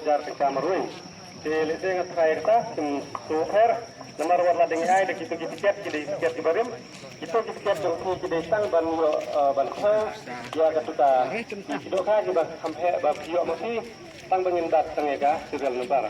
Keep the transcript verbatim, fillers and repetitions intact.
Jar Tengka Marwei. Te lehse nga tharai kata kim sngewpher namar wat la dang ai da kito ki tiket ki dei tiket kiba rim. Kito ki tiket jong phi ki dei tang ban ïoh, eh, ban pha ïa katu ka, ki dohkha kiba kham heh ba phi ïoh ma phi, tang ba ngin bat tang ïa ka serial number.